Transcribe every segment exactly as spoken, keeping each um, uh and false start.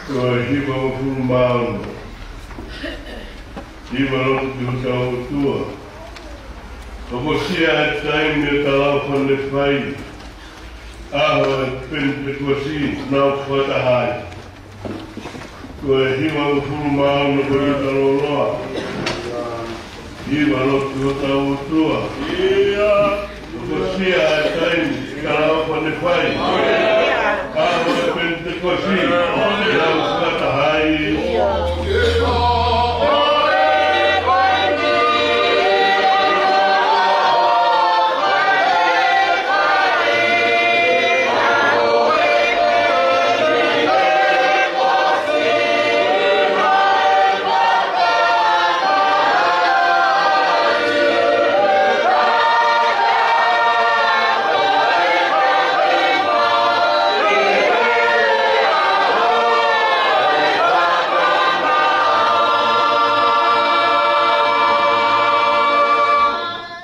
Ko e hivangofulu mā ono. Hiva lotu ki hotau ʻOtua. Hokosia e taimi ʻo e talaʻofa ne fai, ʻaho ʻo e Penitekosi naʻa ku fakataha ai. Ko e hivangofulu mā ono ko e talaloa. Hiva lotu ki hotau ʻOtua. Hokosia e taimi ʻo e talaʻofa ne fai, ʻaho ʻo e Penitekosi naʻa ku fakataha ai.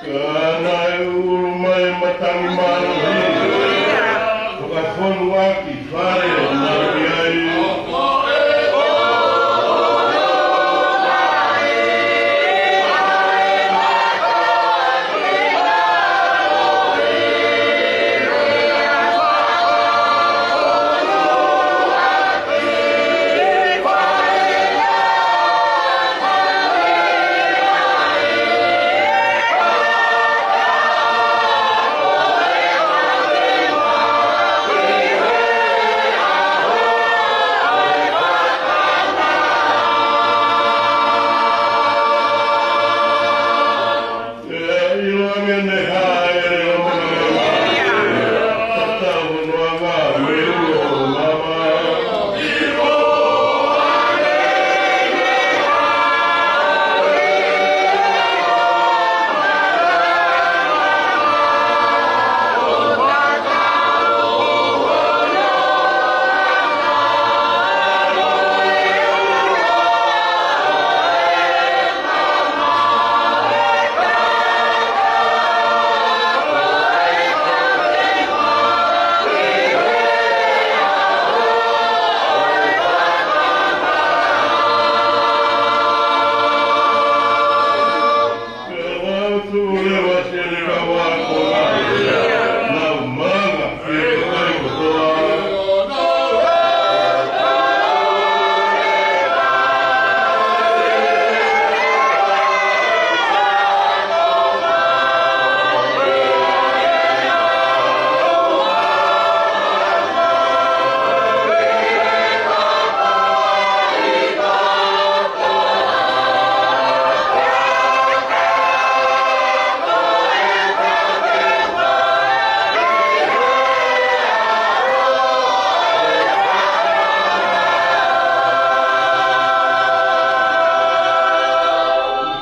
Ka naʻe ʻulu mai e matangi mālohi, fakafonu ʻaki fale ʻo maluʻi ai.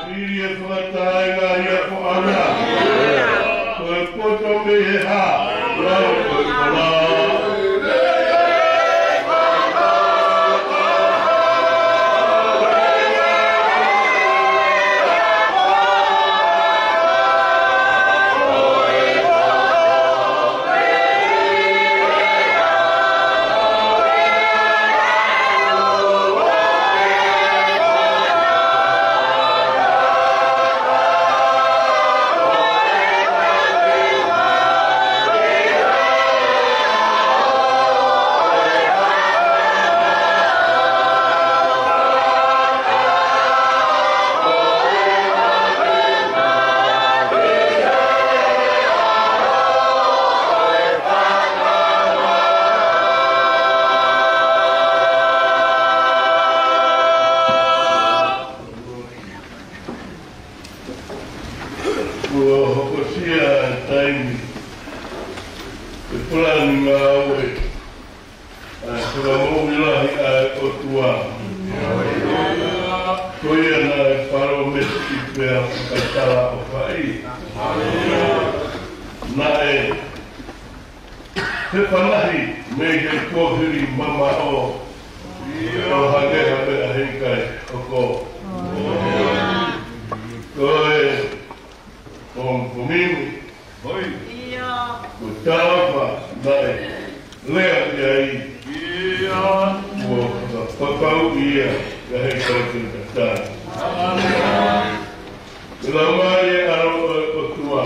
Siri e fakataha e ngaahi akoʻanga. Ko e poto mei he hā, lau ko e kola. Kuo hokosia e taimi ʻo e palani ngāue ʻa e Fakamoʻui Lahi ʻa e ʻOtua. Ko ia naʻe palōmesi pea fakatalaʻofaʻi. Naʻe fefanahi mei he kuohili mamaʻo, ʻo hangē ha meʻa heʻikai hoko. Ko e pongipongi ni, ko e talaʻofa naʻe lea ki ai, kuo ia, ka he kau te tatai. Ke lau mai e ʻAlo ʻo e ʻOtua.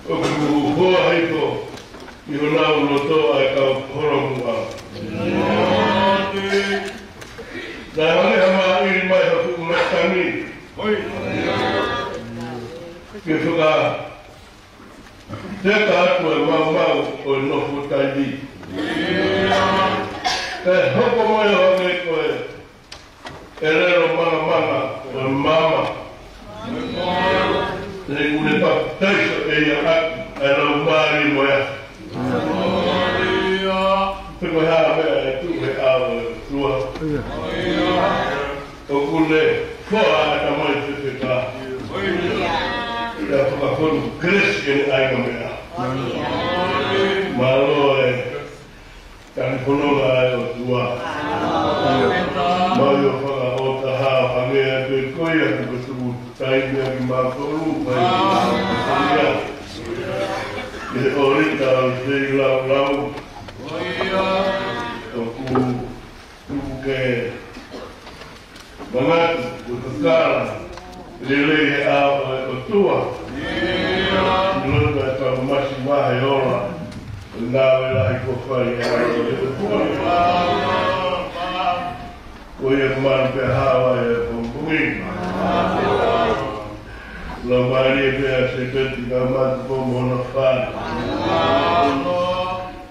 ʻOku hoa hifo ʻi honau loto ʻa e kau holomuʻa. Naʻe hanga ʻe he māʻili mai ha fuʻu ngaahi tani ke fakateka atu e maumau ʻo e nofo taimi. Kae hoko mai ʻo hangē ko e ʻelelo mangamanga ʻo e maama. He kuo ne papitaiso ʻe ia ʻaki ʻa e Laumālie mo e ʻAlo. Pe ko e hā e meʻa ʻe tuʻu he ʻao ʻo e ʻOtua. ʻOku ne foa ʻa e tamaiki fefeka. Pea fakafonu kelesi ʻene ʻai ngaahi meʻa. Mālō e talifononga ʻa e ʻOtua. Mau ʻio fakaʻotaha ʻo hangē ko e ko ia kuo tuku taimi ʻaki mautolu, fai ia. Ke ʻolita ʻo feilaulau. ʻOku tuku ke manatu, ʻo kakala lelei he ʻao ʻo e ʻOtua. ʻI loto ʻa e kau masiva he ola. Ngāue lahi kuo fai he ʻao ʻo e ʻOtua. Ko ia kuo malu pea hawa e pongipongi. Laumālie pea Sēpeti ka matu po mo na fai.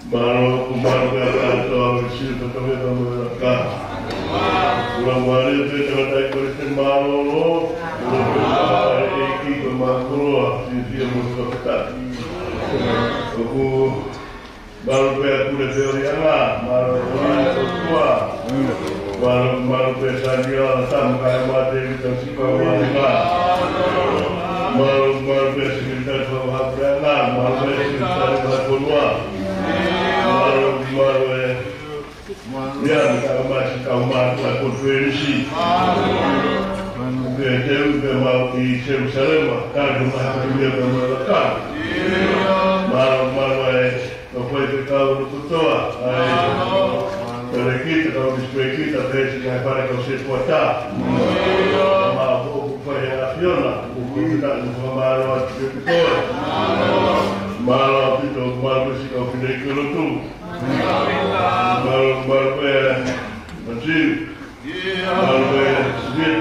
Mālō, kuo malu pea kātoa ʻo e siu ka tau e ka mo e laka. Laumālie pea tangata i kore te mālōlō. Laumālie e ki ko mākoloa, si fia mo fakataki. ʻOku malu pea kule pea ʻi anga, mālō, mālō, mālō, mālō pea Sāmiela, tama kai mate, vita sika, mālō, mālō pea Sēpeti, tau hape anga, mālō pea Sēpeti, tau hape anga. Mālō, mālō e. Ia, ka masi, ka matu, ka ko Felisi. Pea te u, pea mau ki Selusalema, ka ko mahaka ia ka mau laka. Mālō, mālō e, ka fai te kau kotoa, ʻa e. Pele kita, kau mispele kita, pesi, ka fale kau se kuata. Mālō, ko fai e ʻAfiona, ko kita, ko mālō atu ke koe. Mālō ʻaupito, mālō pesi kau fine ke lotu. Mālō, mālō pē, Masiu. Mālō pē, Sivia.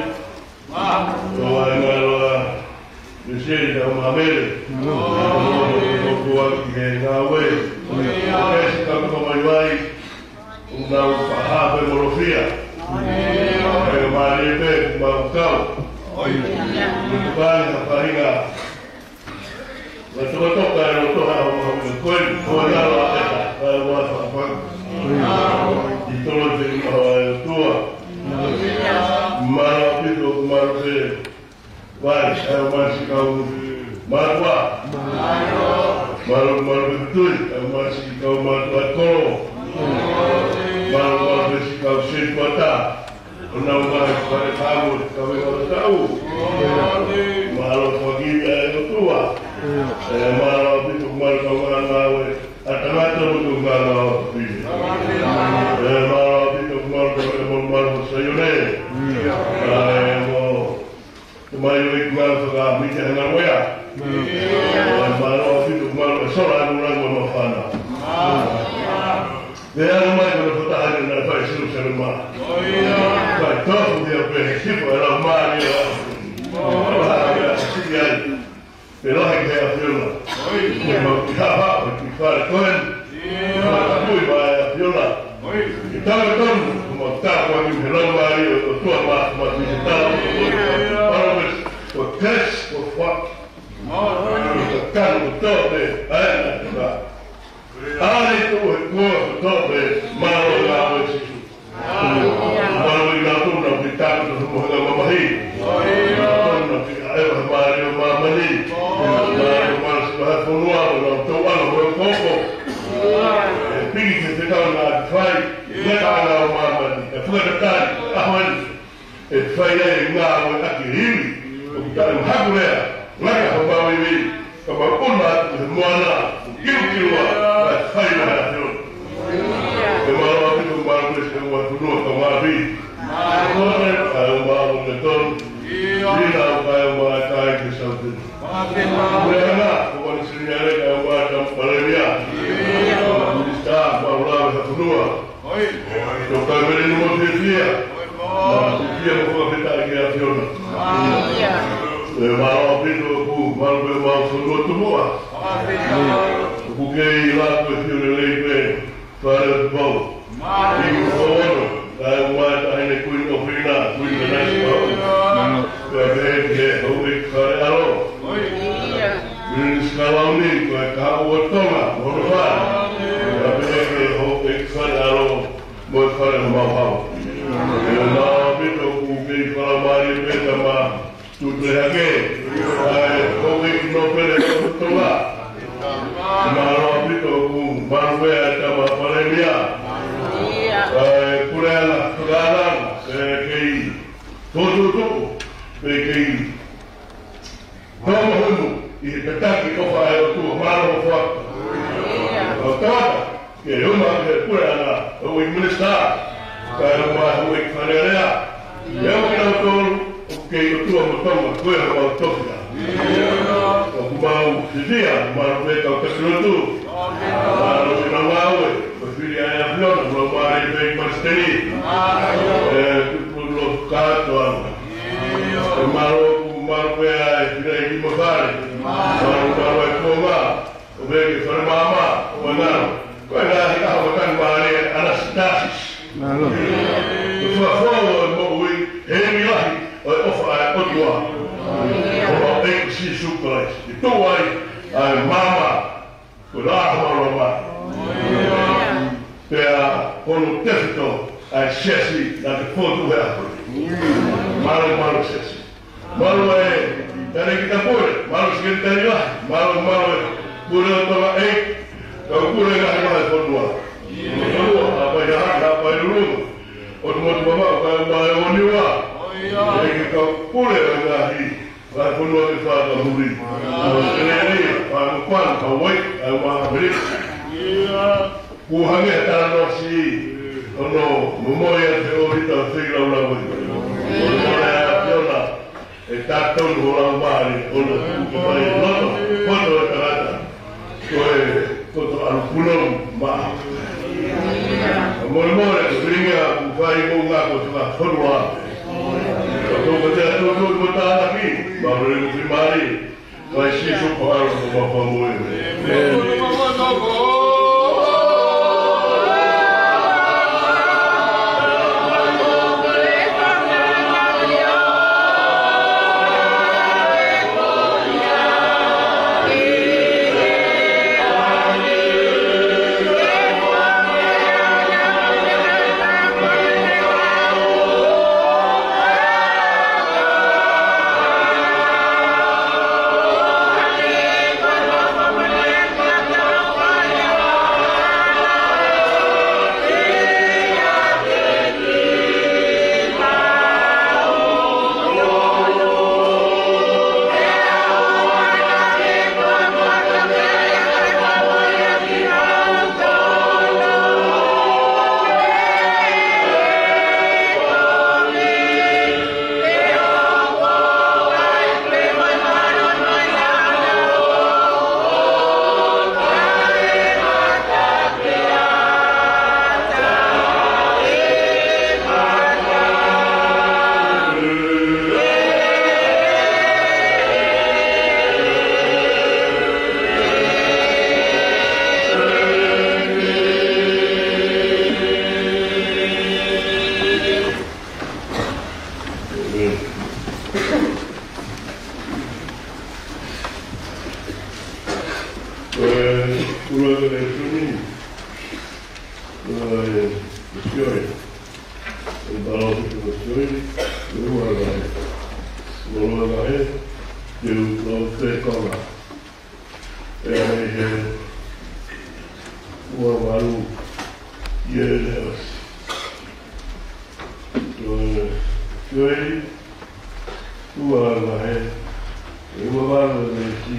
Tō ai mālō ʻa Mesieli ka Mamele. Mālō pē, ko kuaki he ngāue. Ko Kesi ka Kamaivai. ʻOku nau paha pē molofia. Mālō pē, mālō pē, mau kau. Mālō pē, ha faʻahinga. Ua tokatoka e loto ha o mahu me koe, ko e alo a ʻeta, ka e ua fakafaka. ʻI tolo te i maho a e ʻOtua. Mālō ʻaupito, mālō pē. Vai, e o masi kau matua. Mālō, mālō pē Tui, e o masi kau matua kolo. Mālō, mālō pē si kau se kuata. ʻO nau mai fale kamu, ka me ngata tau. Mālō fakafeʻiloaki ʻa e ʻOtua. ʻE, mālō ʻaupito, mālō kau ngāue. ʻA tangata mo kau ngāue ʻo pine. ʻE, mālō ʻaupito, mālō kau ngāue, mālō, mālō Saione. ʻE, mo. Ko mai ʻo i ngāue faka mite hana wea. ʻE, mālō ʻaupito, mālō e sola anu rangu e mafana. Pea ʻalu mai ko e fataha ni naʻe fai Selusalema. Fai tofu ia pē he sifo e Laumālie ʻo e ʻAfiona. Ko e hā ia ʻa e siki ai. Pea lahi ki he ʻAfiona. Ke mau ki hapa, ki fale koe. Ke mau kapui mai ʻa e ʻAfiona. Ke tau tonu, ke mau tāpuaki he Laumālie ʻo e ʻOtua ma, ma ki he tau. Parames, ko Kes, ko Fak. Ko Kanu, ko Tope, ʻa e na, ko na. ʻAle tu he kuo tope, mālō ngāue Sīsū. Mālō i nā tō nā ki tāku tō mo hanga mamahi. Nā tō nā ki a e wa mālō māmani. Mālō mālō si wa fonua, nā tō anga mo koko. E piki ke te kau nā ki fai, nā ka anga o māmani. E fakatatari, a hoi. ʻE fai ai e ngāue ʻaki e ivi, ʻoku taʻe mahaku lea, ngata ho mau ivi, ka mau ʻuna atu he moana, ʻo kiukiua, ʻa e fai na he ʻAfiona. Mālō ʻaupito, mālō pē siʻi kau fonua, kau mafi. Mālō. Kae ʻumaʻā ʻa Longitoni. Ina, kae ʻumaʻā ʻa Tahi mo Sautini. Mālō. Meʻa, ko e Seniale, kae ʻumaʻā ʻa e Palēmia. Minisitā, mālō e fonua. Tokoni mo e fiefia. Mālō e fiefia mo e fakafetaʻi kia ʻAfiona. Mālō ʻaupito ʻoku mālō pē ʻemau fonua tupuʻa. ʻOku kei lava ko e fiu lelei pē. Fale Tupou. Mālō. Iku Fono. Kae ʻumaʻā ʻa e Taʻahine Kuini ʻOfeina, Kuini Nanasipauʻu. Mālō. Pea pehē ki he houʻeiki fale ʻalo. Minisitā Kalauni, ko e Kahaʻu ʻo Tonga, mo hono fale. Pea pehē ki he houʻeiki fale ʻalo, mo e fale ʻo Mauhau. Mālō ʻaupito ʻoku kei fakamālō pē tama Tuʻu Hake, ʻa e houʻeiki nōpele ʻo Tonga. Mālō ʻaupito ʻoku mālō pē ʻa e tama Palēmia. ʻA e puleʻanga, puleʻanga, ʻe kei tuʻutuʻu, ʻe kei tō mahuʻinga ʻi he tataki ʻofa ʻa e ʻOtua, mālō ʻofa. ʻO tata, ke uma ke puleʻanga, ʻo e minisitā, kae ʻumaʻā ʻa e houʻeiki Fale Alea. Pea mo kinautolu, ʻoku kei ʻOtua mo Tonga, ko e hā mau tofia. ʻOku mau fiefia, mālō pē kau taki lotu. Mālō siʻi ngāue, ko e fili ʻa e ʻAfiona, mau mālō pē ʻi Palesiteni. ʻE, tuʻutuʻu kātoa. ʻE mālō ʻoku mālō pē ʻa e fili ʻi mo fale. Mālō, mālō e kuonga. ʻO pehē ki he fale maama, ʻo e ngalo. Ko e ngaahi ʻaho ʻo e Tamai Mālie, Anasitasi. Mālō. Ko e fakafou ʻo e moʻui, he ʻomi lahi ʻo e ʻofa ʻa e ʻOtua. ʻO e ʻEiki ko Sīsū Kalaisi. ʻI tuʻa ai, ʻa e maama, ko e lā ʻo e maama. Pea ko hono tefito, ʻa e siasi, naʻa ke fotu he ʻaho ni. Mālō, mālō siasi. Mālō e Talēkita Pule, mālō Sekelitali Lahi, mālō, mālō e Pule ʻo Tonga ʻEiki, kau pule ngaahi vahefonua. Fonua, Haʻapai Hahake, Haʻapai Lulunga, ʻOtu Motu Vavaʻu, kae ʻumaʻā ʻa e Niua. ʻEiki kau pule ʻo e ngaahi vahefonua ke fākamuʻi. ʻAositelēlia, Fāngofulu, Hauaiʻi, kae ʻumaʻā ʻAmelika. Kuo hangē ha talanoa siʻi, ʻo ne momoi ʻa e ʻōlita ʻo e feilaulau. ʻO ne ʻAfiona, ʻe tatonu ho laumālie, ʻo ne tuku ke fai loto, poto e tangata, ko e poto ʻalu punou maʻa. Molemole, ko e filingi ʻoku fai mo ngā ko e fakafonua. Ko e tō ko te atu atu mo tālaki, mālō e mo fi mālie. Vai Sīsū ko alo ko Papa mo e. Ua valu, ʻi he leʻosi. Ko e Sioeli, ua vahe, ua valu e meesi,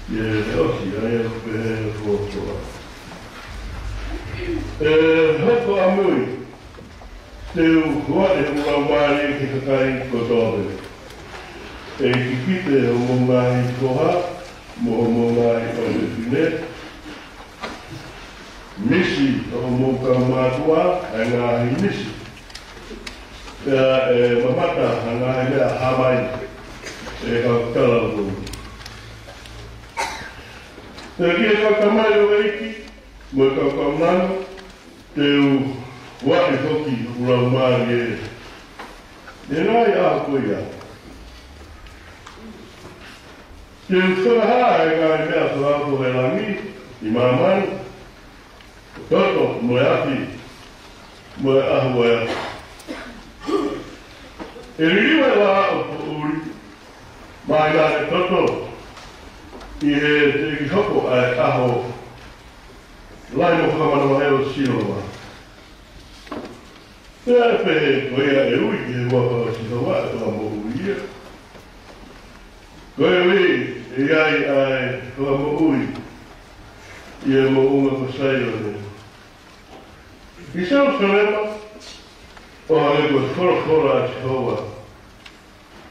ʻi he leʻosi, ʻa ia ʻoku pehē ʻe he fuofua. ʻE Te u huaʻi hoku laumālie ki he kakai kotoa pē. ʻEiki, kite hoʻomou ngaahi foha mo hoʻomou ngaahi ʻofefine. Misi hoʻomou kaumātuʻa ʻa e ngaahi misi. Pea ʻe mamata ha ngaahi meʻa hā mai ʻe he kau tala ʻo e moʻui. Pea ki he kau tamaioʻeiki mo e kau kaunanga, te u huaʻi foki hoku laumālie ʻi he ngaahi ʻaho ko ia. Te u fakahā ʻa e ngaahi meʻa fakaofo ʻi langi, ʻi māmani, ʻo e toto mo e afi, mo e ʻaho ʻo e afi. ʻE liliu ʻa e laʻā ʻo e poʻuli, mai ʻa e toto, ʻi he teʻeki hoko ʻa e ʻaho lahi mo fakamānava ʻo Sihova. Pea ʻe pehē, ko ia ʻe ui ki he huafa ʻo Sihova ʻe fakamoʻui ia. Ko e ui ʻe ʻi ai ʻa e fakamoʻui ʻi he moʻunga ko Saione, ʻi Selusalema, ʻo hangē ko e folofola ʻa Sihova,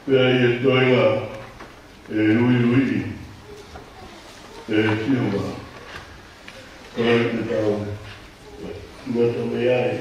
pea ʻi he toenga ʻe uiuiʻi ʻe Sihova. Ko ia te tau ngata mei ai.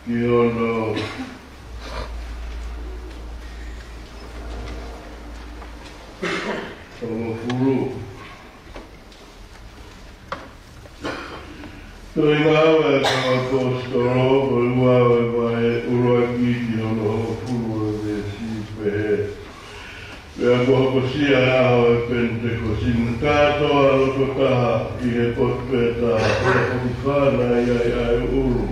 ki hono hongofulu. Tohi Ngāue ʻa e Kau ʻAposetolo, ko e ua ʻo e vahe, ʻuluaki ki hono hongofulu, ʻo e veesi pehē. Pea kuo hokosia ʻa e ʻaho ʻo e Penitekosi, kātoa loto taha ʻi he potu pē taha, ʻo e potu fānau ʻi ai ʻa e ʻulu.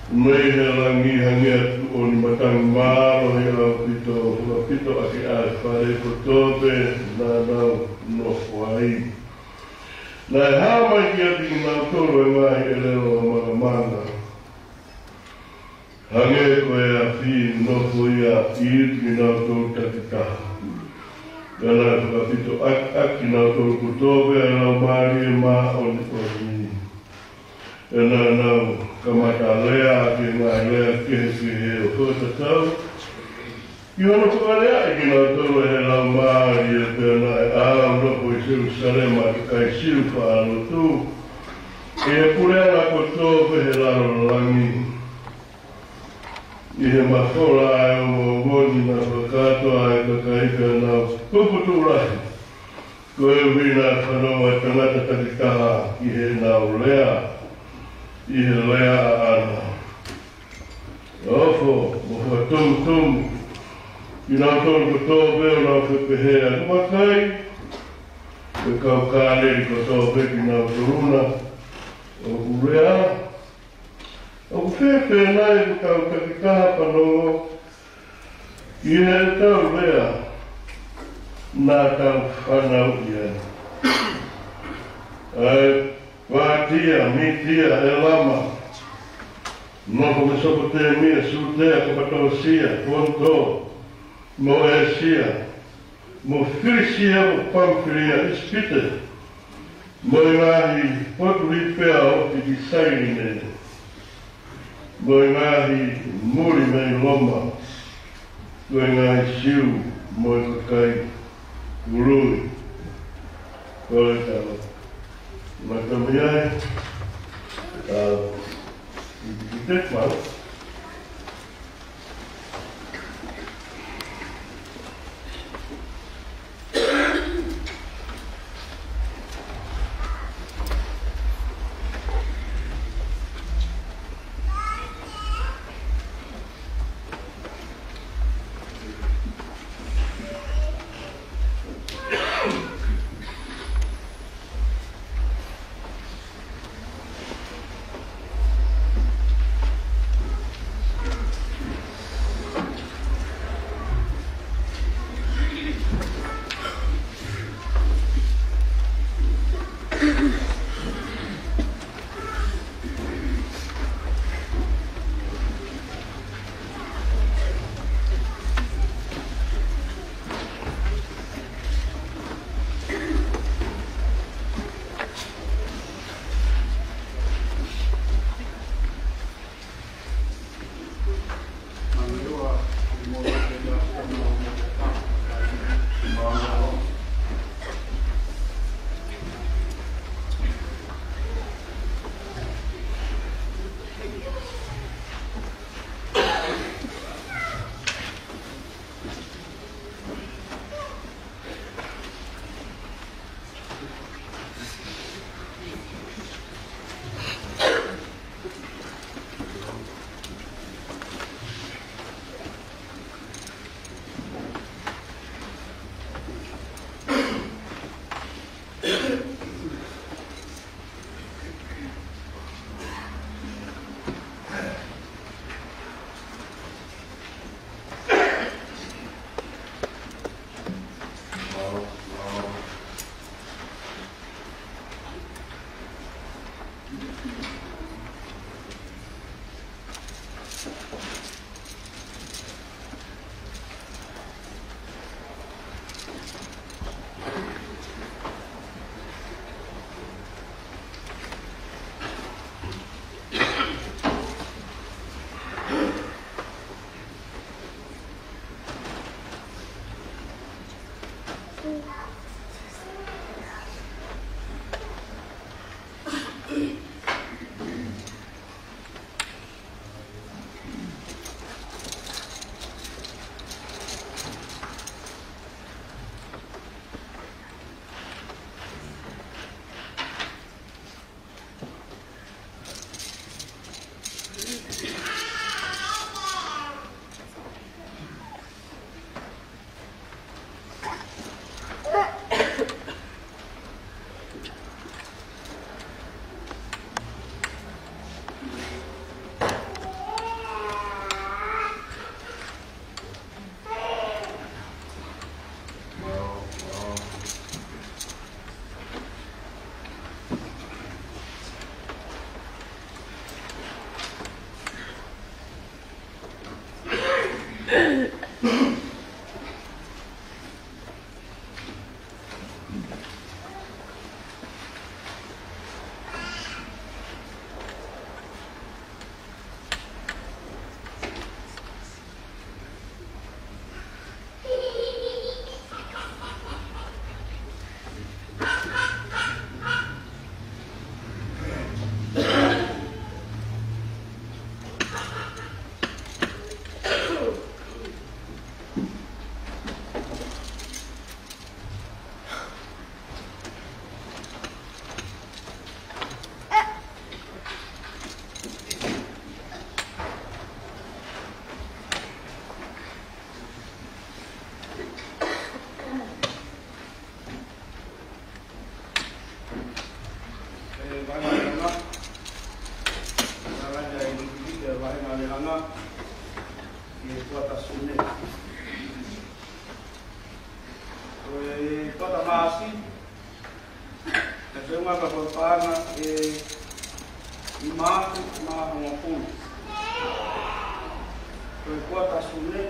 Mei he langi hangē ha tuʻoni matangi mālohi ʻaupito, fakapito ʻaki ʻa e fale kotoa pē naʻa nau nofo ai. Naʻe hā mai kiate kinautolu ʻa e ngaahi ʻelelo ʻo e makamanga, hangē ko e afi, nofo ia ʻi kinautolu takitaha. Pea naʻe fakapito ʻaki, ʻaki kinautolu kotoa pē ʻa e Laumālie Māʻoniʻoni. Pea naʻa nau kamata lea ʻaki e ngaahi lea kehekehe ʻo fakatatau ki hono fakalea ʻe kinautolu ʻe he Laumālie. Pea naʻe ʻalu nofo ʻi Selūsalema ʻa e kakai Siu faʻa lotu, ʻi he puleʻanga kotoa pē he lalo langi. ʻI he mafola ʻa e ongoongo ni naʻe fakakātoa ʻa e kakai, pea nau puputuʻu lahi, koeʻuhi naʻe fanongo ʻa e tangata takitaha ki heʻenau lea ʻi he lea ʻaʻana. Ofo mo fakatomutomu kinautolu kotoa pē ʻo nau fepehē atu, vakai, ko e kau Kāleli kotoa pē kinautolu na ʻoku lea. ʻOku fēfē nai ʻetau takitaha fanongo ki heʻetau lea naʻa tau fanauʻi ai? ʻA e Pātia, Mītia, ʻElama, nofo Mesopotemia, Siutea, Kapatōsia, Ponto, mo ʻĒsia, mo Filisia, mo Pamfilia, ʻIsipite, mo e ngaahi potu lipea ʻo ʻOfisi Sailini, mo e ngaahi muli mei Loma, mo e ngaahi Siu, mo e kakai ului. Ko e tau mata mei ai, tau ʻikiʻikite mau. E, vahenga lelanga. Lelanga ia i Nukiliki, e vahenga lelanga. E kuata Sune. Ko e kuata Maʻasi, naʻe feʻunga pē ko e paʻanga ʻe nima afe mā hongofulu. Ko e kuata Sune,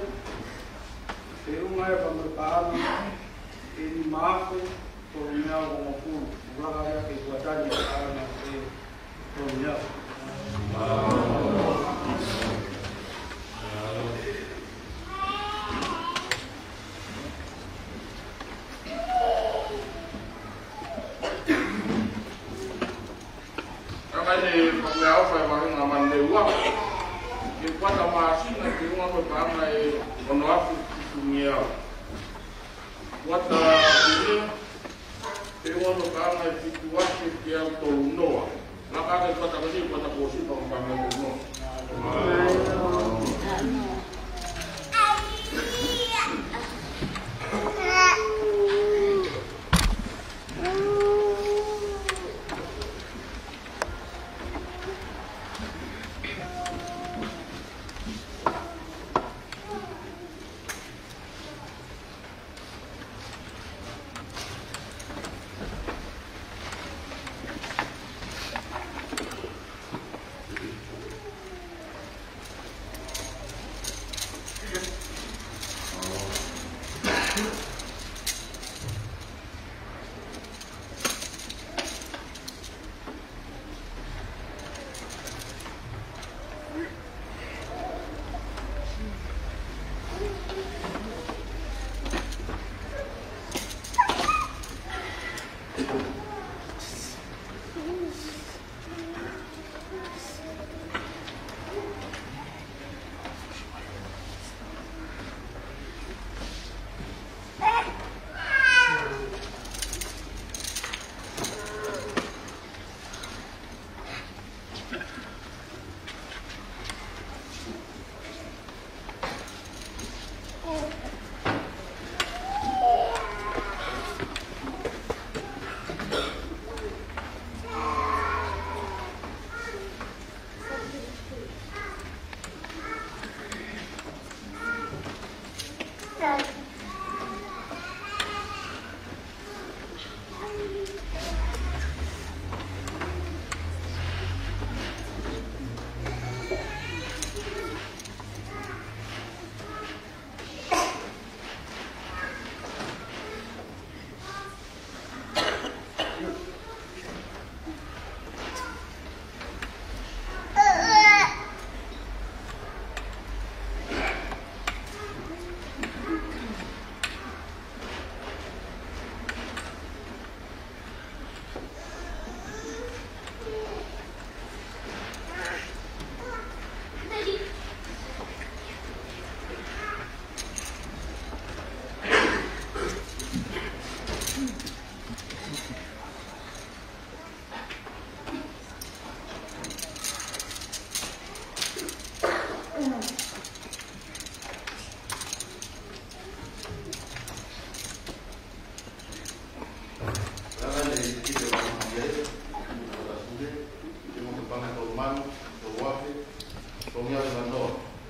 feʻunga ia pea mo e paʻanga ʻe nima afe tolungeau hongofulu. Ua hake ia ke kuata ni paʻanga ʻe tolungeau. Ka ʻi he Fakalea ʻOfa e vahenga mane ua, ko e kuata Maʻasi naʻe feʻunga ko e paʻanga ʻe ono afe fitungeau. Kuata Sune, feʻunga ko e paʻanga ʻe fitu afe teau tolunoa. Laka hake e kuata ko eni, kuata Kōsipa, ko e paʻanga ʻe tolunoa.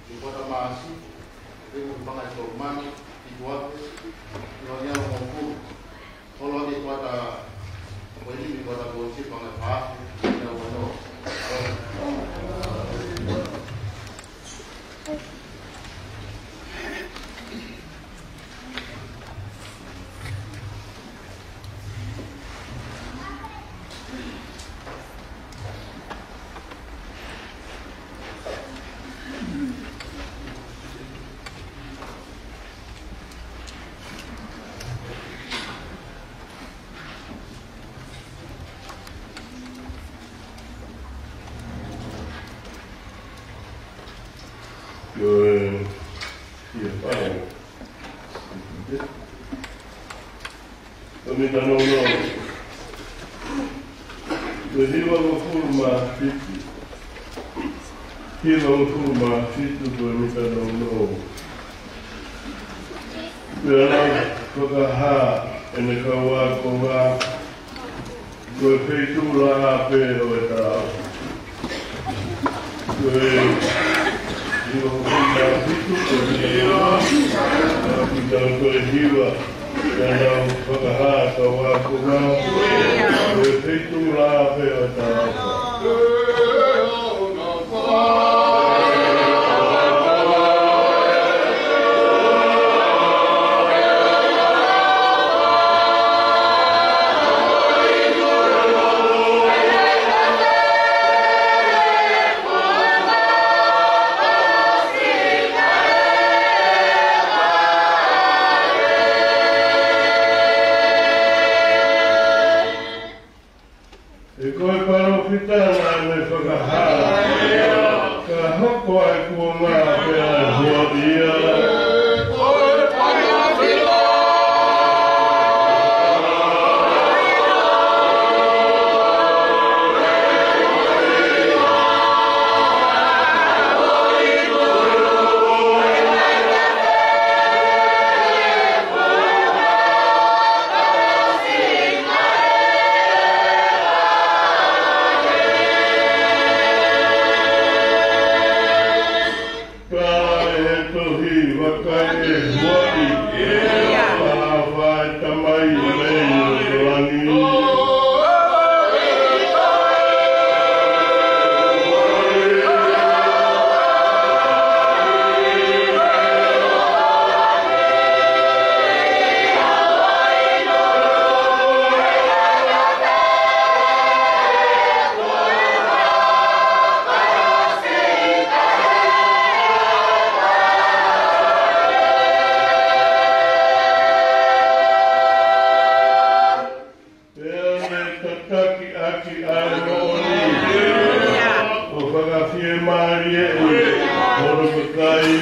Ko e kuata Maʻasi, ko e paʻanga ʻe tolu mano fitu afe, ua ngeau hongofulu. Holo ʻa e kuata ko eni, ko e kuata Kōsipa, paʻanga ʻe fā afe, ua ngeau ono. Ko e, ia pau. Ko e mita nounou. Ko e hivangofulu mā fitu. Hivangofulu mā fitu ko e mita nounou. Pea nau fakahā ʻene kau ākonga, ko e feituʻu laʻā pē ʻo e talaʻofa. Ko e hivangofulu mā fitu ko e mita nounou. Ko e hiva, pea nau fakahā ʻa e kau ākonga, ko e feituʻu laʻā pē ʻo e talaʻofa. He ko e palōfita naʻa ne fakahā, ka hoko ʻa e kuonga pea huaʻi ia. Ka ʻi he tohi, vakai, ʻe huaʻi, ʻe talaʻofa ʻa e Tamai mei loto langi. Pea ne tataki ʻaki ʻa e moʻoni ʻo fakafiemālieʻi hono kakai.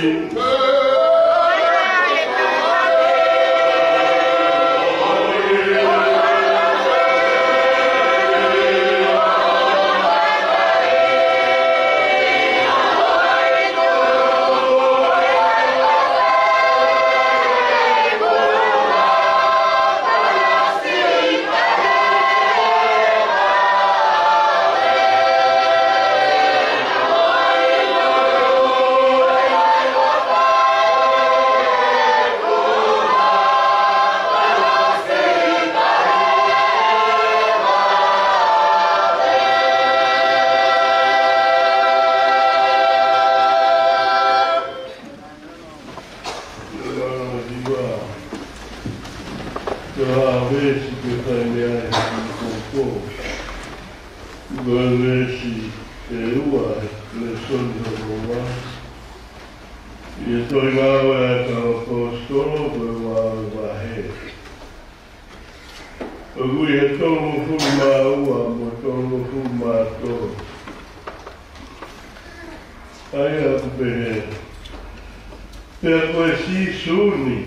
Ko e veesi ke fai mei ai e kiʻi koukou. Ko e veesi ʻe ua he lēsoni hono ua. ʻI he tohi Ngāue ʻa e Kau ʻAposetolo, ko e ua vahe. ʻOku ʻi he tolungofulu mā ua mo e tolungofulu mā tolu. ʻA ia ʻoku pehē: Pea ko e Sīsū ni,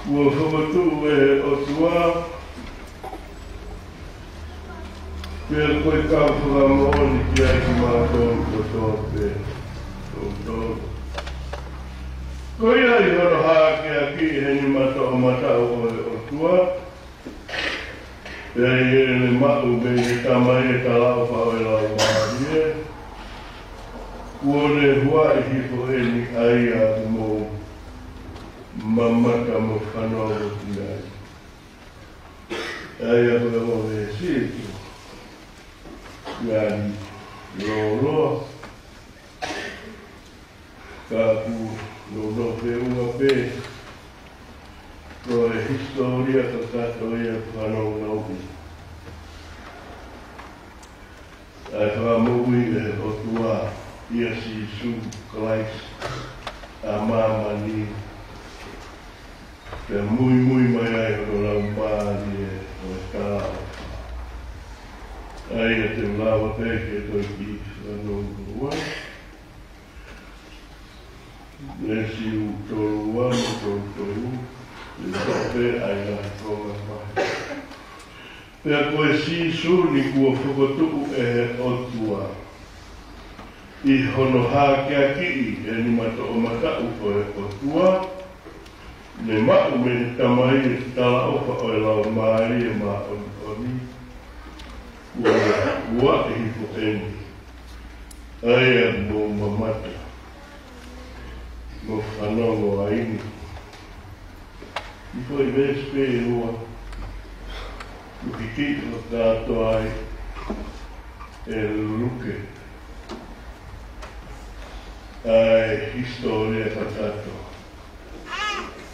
kuo fokotuʻu ʻe he ʻOtua, pea ko e kau fakamoʻoni kiate kimautolu kotoa pē, ʻoku tolu. Ko ia ʻi hono hākeakiʻi ʻe he nima toʻomataʻu ʻo e ʻOtua, pea ʻi heʻene maʻu mei he Tamai e talaʻofa ʻo e Laumālie, kuo ne huaʻi hifo eni ʻa ia ʻoku mou mamata mo fanongo ki ai. ʻA ia ko e ongo veesi ʻoku ngali lōloa, ka ʻoku nounou feʻunga pē, ko e hisitōlia kakato ia ʻoku fanongonouʻi ʻa e fakamoʻui ʻe he ʻOtua ʻia Sīsū Kalaisi ʻa māmani, pea muimui mai ai hono Laumālie ʻo e talaʻofa. ʻA ia te u lava pē ke toe kiʻi fanongo ai. Lesiu tolu ua mo tolu tolu, ʻe toʻo pē ʻa e ngaahi konga mai. Pea ko e Sīsū ni kuo fokotuʻu ʻe he ʻOtua ʻi hono hākeakiʻi ʻe he nima toʻomataʻu ʻo e ʻOtua, ne maʻu mei he Tamai ʻa e talaʻofa ʻo e Laumālie Māʻoniʻoni, ʻo ua ʻi he foʻi eni, ʻa ia mou mamata mo fanongo ai ni. ʻI he foʻi veesi pē ʻe ua, ʻoku kiʻi ʻoatu ai ʻe Luke ʻa e hisitōlia kātoa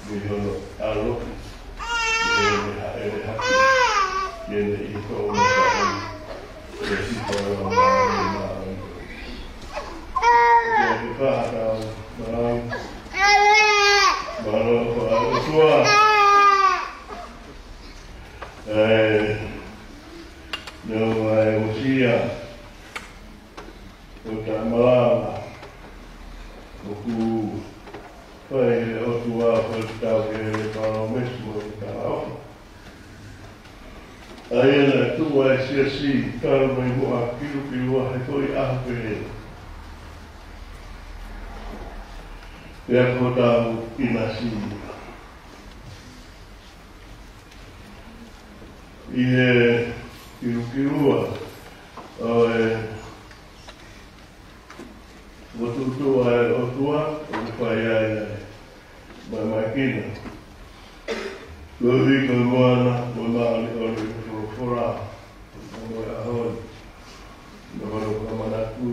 mei hono ʻaloʻi ki heʻene hāʻele hake ki heʻene ʻi he toʻomataʻu ʻo e Sīsū ʻa e Laumālie Māʻoniʻoni. Ia ke fakatau malau, malau ko e ʻOtua. ʻE, neongo ʻa e uesia ʻo e taʻemalava, ʻoku fai ʻe he ʻOtua ʻo fai ʻetau ʻe palōmesi mo e talaʻofa. ʻA ia naʻe tuʻu ai e siasi talu mei muʻa, kilukilu ʻa e foʻi ʻaho pehē. Pea ko hotau ʻinasi ʻi he kilukilu ʻo e fokotuʻutuʻu ʻa e ʻOtua, ʻoku fai ai ʻa e mamahi kina. Koeʻuhi ko e moana, ko e māʻoniʻoni ʻo e folofola, mo e ʻaho ni, mo hono fakamanatu,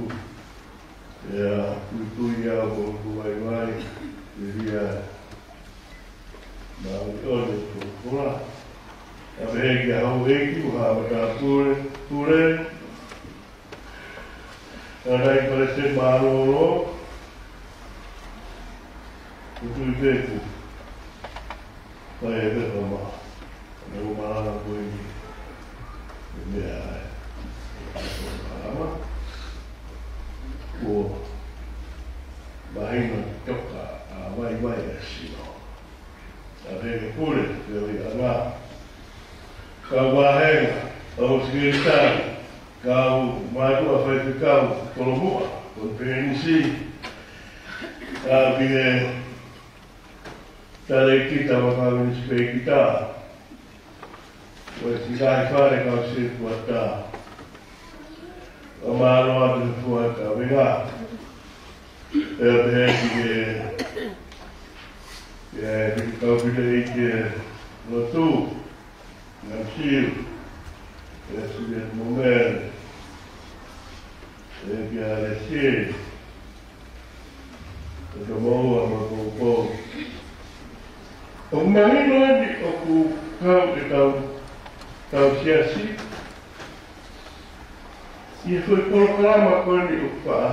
ʻa e tuitui ʻa e moʻui vaivai, ʻa e māʻoniʻoni ʻo e folofola. ʻA pehē ki he houʻeiki mo e haʻa matāpule, pule, ʻa e ngaahi palesiteni mālōlō, ʻoku tui pē ʻoku fai e pepa ma ʻo malanga ko eni. ʻE meʻa ai, ʻe malanga. Kuo mahino toka ʻa e vaivai ʻa e sino. ʻA e pehē ki he pule, pea ʻi ai ʻa e kau vāhenga, kau sekelitali, kau mātuʻa faifekau, kolomuʻa, konifelenisi, kau ki he talēkita mo e kau minisipēkita, mo e siʻi ngaahi fale kau setuata, ʻo mālō atu he fua kavenga. Pea pehē ki he, ki he kau fefine ʻi he lotu, Nansiu, pea Siulieti mo Mele, pea kia Lesie, ʻo ka moua mo poupou. ʻOku mahino eni ʻoku kau ʻetau, tau siasi ʻi he foʻi polokalama ko eni ʻoku faʻa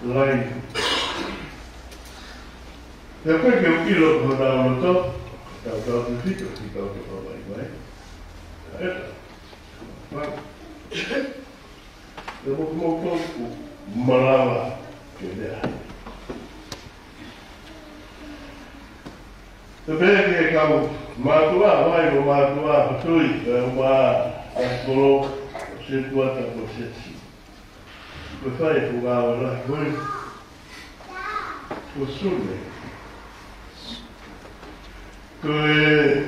laine. Pea ko e ke u ʻilo ko honau loto, tau tau te fito, ki tau te papa i mai. ʻA e ta. Pea mo, mo, mo, mo, malava ke lea. Pea pehē ki he kau mātuʻa, vai mo mātuʻa, patui, pea mo e ʻaposetolo, setuata mo e siasi. Ko e fai e fuʻu ngāue lahi ko ē ko Sune. Ko e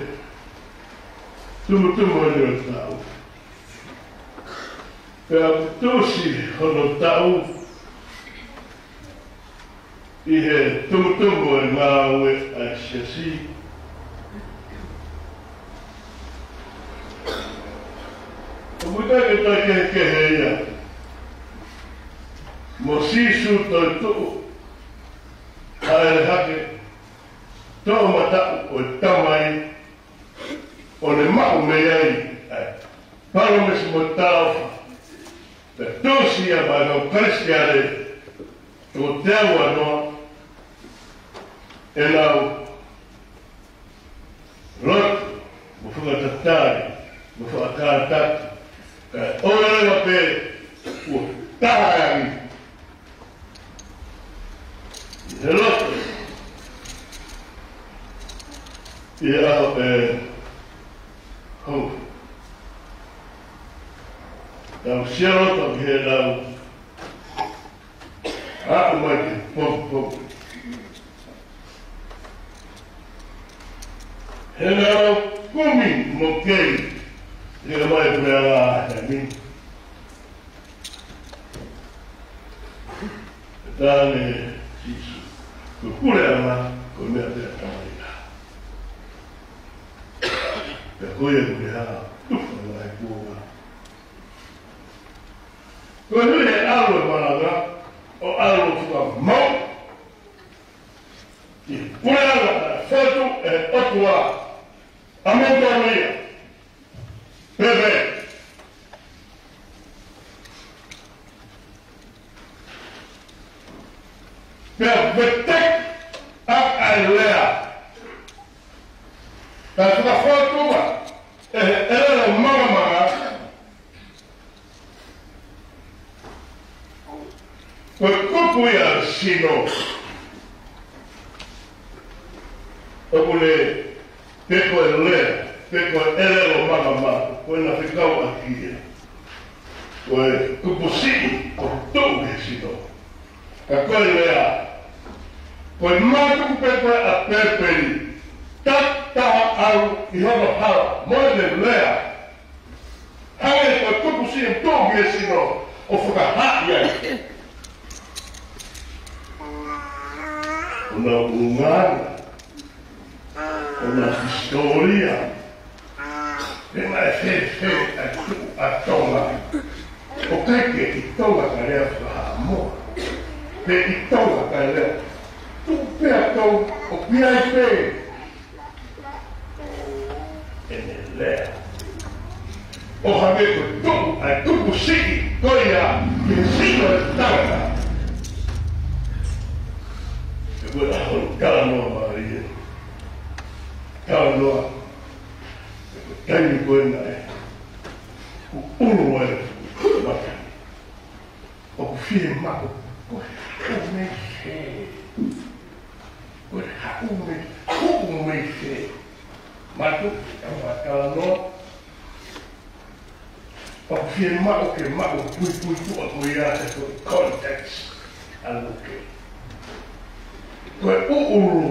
tumutumu eni ʻo e taʻu. Pea tuʻusi hono taʻu ʻi he tumutumu ʻo e ngāue ʻa e siasi. ʻOku ʻikai ke toe kehekehe ia mo Sīsū toetuʻu, hāʻele hake, toʻomataʻu ʻo e Tamai, ʻo ne maʻu mei ai ʻa e palōmesi mo e talaʻofa. Pea tuʻusi ia maʻa e kau Kalisitiane toko teau uanoa, ʻenau lotu, mo fakatatali, mo fakakātaki, kae ʻoua leva pē kuo taha ange ʻi he lotu ʻI he ʻaho ʻe hoko, tau sio atu ki he lau ʻa mai ki he poupou. He lau kumi mo kei, he mai pea la he mi. Tane Sīsū. Ko e puleʻanga, ko e meʻa pē ʻa Tamai. Pea ko ia ʻoku ne hā, tufa mai kuonga. Ko e hui he ʻalu e malanga, ʻo ʻalu ʻo fakamau. ʻI he puleʻanga, fotu e ʻOtua. ʻAmeni, haleluia. Pea, pea veteki ʻa e lea. Pea fakafōtunga ʻe he ʻelelo mangamanga. Ko e kupu ia ʻo e sino. ʻOku ne, pe ko e lea, pe ko e ʻelelo mangamanga, ko e naʻe fekauʻaki ia. Ko e kupu siʻi, ʻoku tuʻu he sino. Ka ko e lea, ko e mātuku pē ko ē ʻa Pēpeli, tataha ʻalu ʻi hono hala, mo ʻene lea. Hangē ko e kupu siʻi ʻoku tuʻu he sino ʻo fakahā ai ʻona ʻulungaanga, ʻona hisitōlia, pe naʻe fēfē ʻa e tuʻu ʻa Tonga. ʻOku ʻikai ke ʻi Tonga ka lea fakahaʻamoa, pe ʻi Tonga ka lea tuʻu pē ʻa Tonga, ʻoku ʻi ai pē ʻene lea. ʻO hangē ko e tuʻu ʻa e kupu siʻi ko ia ki he sino ʻo e tangata. He ko e ʻaho ni talanoa mālie. Talanoa. He ko e taimi ko ē naʻe ʻuʻulu ai e mata. ʻOku fiemaʻu, ko e haʻu mei fē? Ko e haʻu mei, haʻu mei fē? Mātuku, ʻa e talanoa. ʻOku fiemaʻu ke maʻu puipuituʻa ko ia he ko e context ʻa Luke. Ko e ʻuʻulu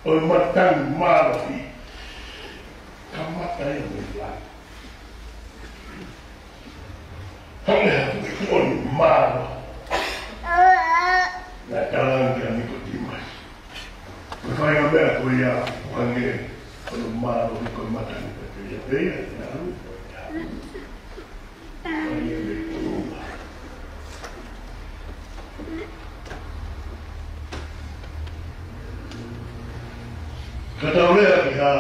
ʻo e matangi mālohi. Kamata ia mei langi. Hangē ha tuʻi kuo ʻoni mālohi. Naʻe talaange kia Nikotīmasi, ko e faʻahinga meʻa ko ia ʻoku hangē ko hono mālohi ko e matangi pē ia, pē ia, ia, ia. Ia, ia, ia. Ka tau lea ki ha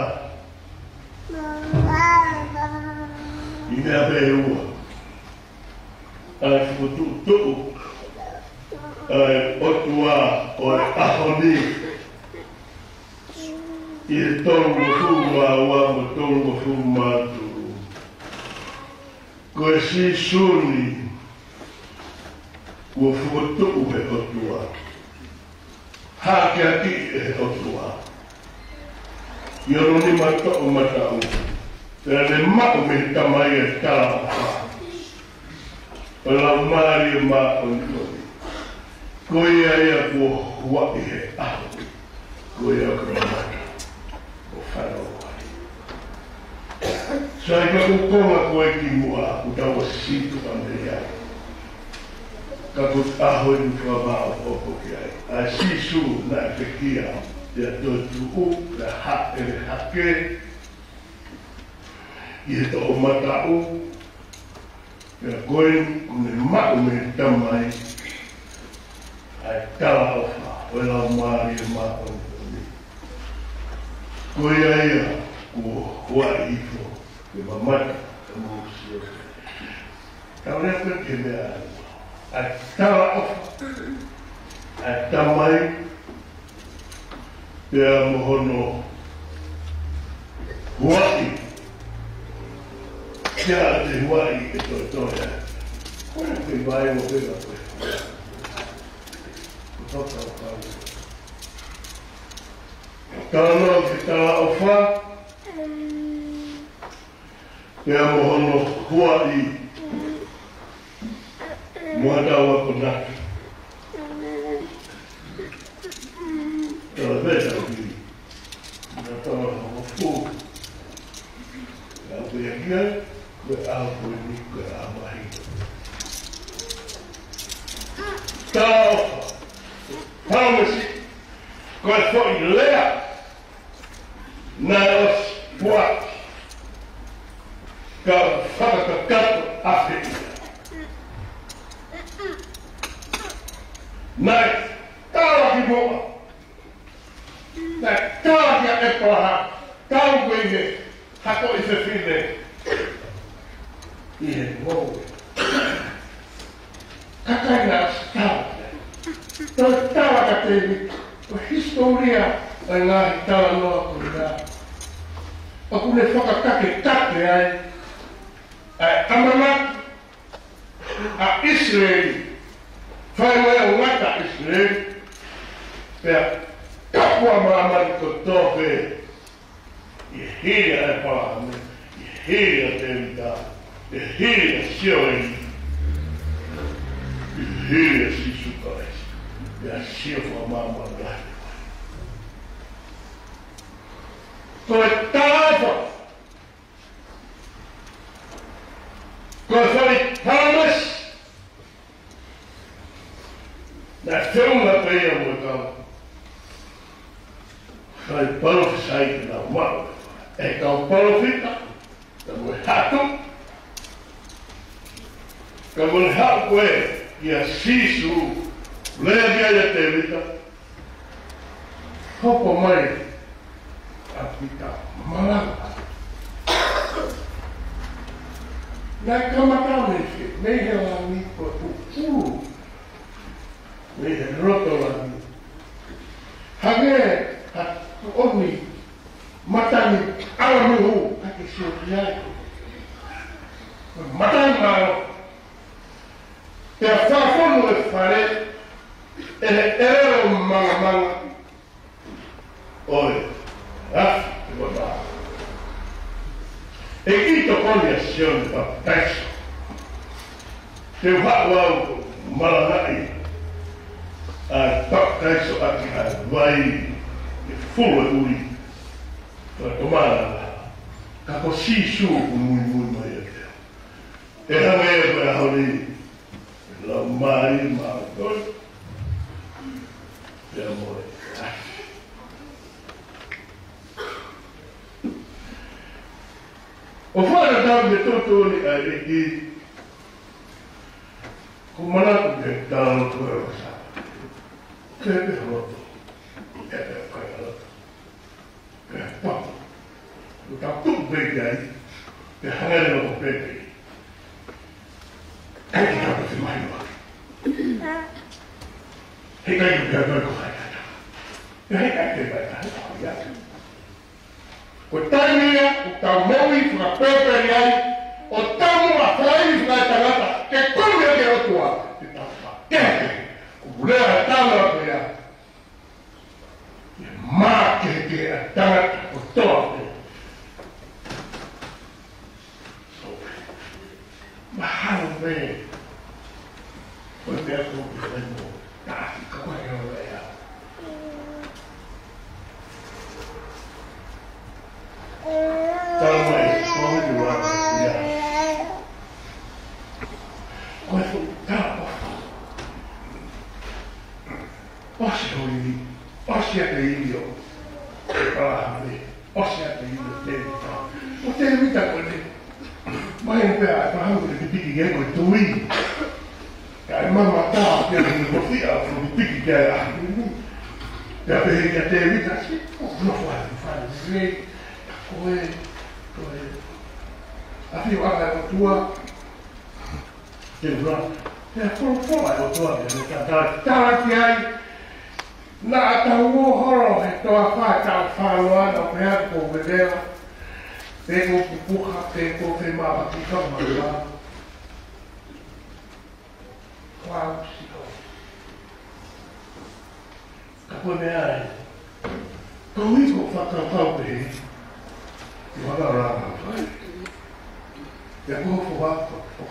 ʻi he meʻa pē ʻe ua. ʻA e fokotuʻutuʻu ʻa e ʻOtua ʻo e ʻaho ni ʻi he tolungofulu mā ua mo e tolungofulu mā tolu. Ko e sīsū ni kuo fokotuʻu ʻe he ʻOtua. Hākeakiʻi ʻe he ʻOtua ʻi hono nima toʻomataʻu, pea ne maʻu mei he Tamai ʻa e talaʻofa ʻo e Laumālie Māʻoniʻoni. Ko ia ia kuo huaʻi he ʻaho ni, ko ia ʻoku mamata ʻo fanongo ai. Sai, ka ko e konga ko ē kimuʻa ʻoku tau ʻosi tuʻu mei ai. Ka ko e ʻaho eni ʻoku māʻopoʻopo ki ai. ʻA Sīsū naʻe pekia, pea toetuʻu, pea hāʻele hake ʻi he toʻomataʻu, pea ko eni kuo ne maʻu mei he Tamai ʻa e talaʻofa ʻo e Laumālie Māʻoniʻoni. Ko ia ia kuo huaʻi hifo ke mamata, ka mou sio. Tau lea pē ki he meʻa ʻa e talaʻofa ʻa e Tamai, pea mo hono huaʻi. Pea te huaʻi ke toetoe ai. Ko e ke vai mo pega ko e. Ko e fakakaukau. Talanoa ki he talaʻofa, pea mo hono huaʻi, mo haʻatau akonaki. Tala pē tau ki. Naʻa tau hoko fou. Pea u pehē ki ai, ko e ʻaho ko eni, ko e ʻaho mahino. Talaʻofa. Palōmesi. Ko e foʻi lea naʻe ʻosi puaki, ka fakakakato ʻa e ia. Naʻe tala ki muʻa. Naʻe tala kia ʻEpalahame, tau ko ē ke hakoʻi fefine ʻi he ngoue. Kakai naʻe ʻosi tala. Toe tala ka temi, ko e hisitōlia ʻo e ngaahi talanoa ko ia, ʻoku ne fakakakekake ai ʻa e ʻamanaki ʻa ʻIsileli, fai mai ʻo ngata ʻIsileli, pea kapua māmani kotoa pē, ʻi he hili ʻa ʻEpalahame, ʻi he hili ʻa Tēvita, ʻi he hili ʻa Sioeli, ʻi he hili ʻa Sīsū Kalaisi, pea sio fakamāmani lahi. Ko e talaʻofa, ko e foʻi palōmesi, naʻe feʻunga pē ia mo e kau fai palōfisai ke nau maʻu ʻe he kau palōfita, ka mo e hatu, ka mo e haʻu ko ē kia Sīsū, lea ki ai ʻa Tēvita, hopo mai ʻa Pita malanga. Naʻe kamata mei he, mei he langi ko e ʻulu, mei he loto langi. Hangē ha tuʻoni matangi ʻalamihu, ka ke sio ki ai. Matangi mālohi. Pea fakafonu e fale ʻe he ʻelelo mangamanga ʻo e afi ʻo e vā. ʻEiki, tokoni ʻa Sione Papitaiso. Te u haʻu au ʻo malangaʻi ʻa e papitaiso ʻaki ʻa e vai ʻe fulu e ʻuli. Ko e tomala. Ka ko Sīsū ʻoku muimui mai ʻiate au. ʻE hangē ko e ʻaho ni, lau mai ma ʻo toi. Pea mo e. ʻO fana tau me toto ni ai e ki. Ko manako ke tau ko e rosa. Ke te roto. Ke te kai roto. Pea pau. ʻO tau tuʻu pē ki ai, pea hangē ko e pepe. ʻIkai ke tau toki mahi noa. Heʻikai ke tau ko hai kata. Pea heʻikai ke vai kata, ko ia. Ko e taimi ia, ʻoku tau moʻui fakapēpē ai, ʻo tau moʻui fai fakaetangata, ke kumi ʻa e ʻOtua, ke tau fakakeke, ʻoku lea ʻa e tama ko ia. Ia makehe ke ʻa e tangata kotoa pē. So, mahalo pē. Ko e meʻa ko e meʻa mo. Ka, ka ko e meʻa. Tau mai, ko e meʻa. Ko e fuʻu tau. ʻOsi hoʻi, ʻosi ʻa e ʻilo ʻo ʻEpalahame, ʻosi ʻa e ʻilo ʻo Tēvita. ʻO Tēvita ko eni, mai pē ʻa ʻEpalahame ko e pipiki ke ko e tui. Ka e mamata pē ʻa e moʻui ʻa e pipiki ke ʻa e ʻaho ni. Pea pehē kia Tēvita, si, ʻo nofo ʻa e fale lelei, ka ko e, ko e ʻafioʻanga ʻo e ʻOtua. Te ula, te folofola ʻa e ʻOtua ke ne tatala ki ai. Naʻa tau ō holo he toafa taʻu fā noa naʻa pehē ko vevela. Pe ko pupuha, pe ko femāvaʻe ki fakamālō. Kuo ʻosi ko. Ka ko e meʻa ē. Ko e hiko fakakaukau pehē, ʻi hona langa fai. Ia ko fo wa ko fo.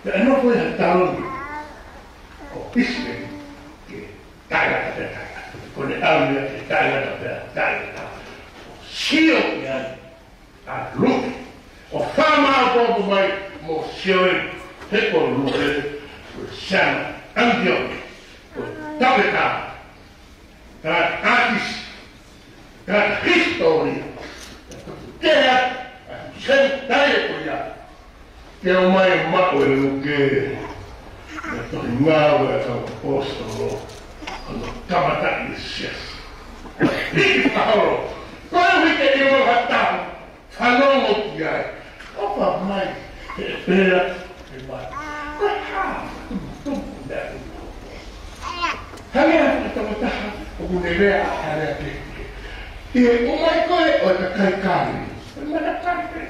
Ia ʻe nofo ia he taloni ʻo ʻIsileli ke taʻengata pē taʻengata. Ko ʻene ʻalu ia ke taʻengata pē taʻengata. Sio ia ʻa Luke. ʻO fāmāʻopoʻopo mai mo Sioeli, he ko Luke, ko e siana ʻAnitioke, ko e toketā, tangata ʻātisi, tangata hisitōlia, ʻa e toki kehe atu ʻa e Senitaile ko ia, ke ʻomai ʻo maʻu ʻe Luke ʻa e tohi Ngāue ʻa e Kau ʻAposetolo, ʻa hono kamataʻi e siasi. Hiki fakaholo, koeʻuhi ke ʻilo ha taha fanongo ki ai. ʻOfa mai, he pea, he mai. Ko e hā, tumu, tumu, lea, tumu. Hale a, e tokotaha ʻoku ne lea, hale a ke. ʻI he ʻomai ko ē ʻo e kakai Kāleli. ʻO e mata Kāleli.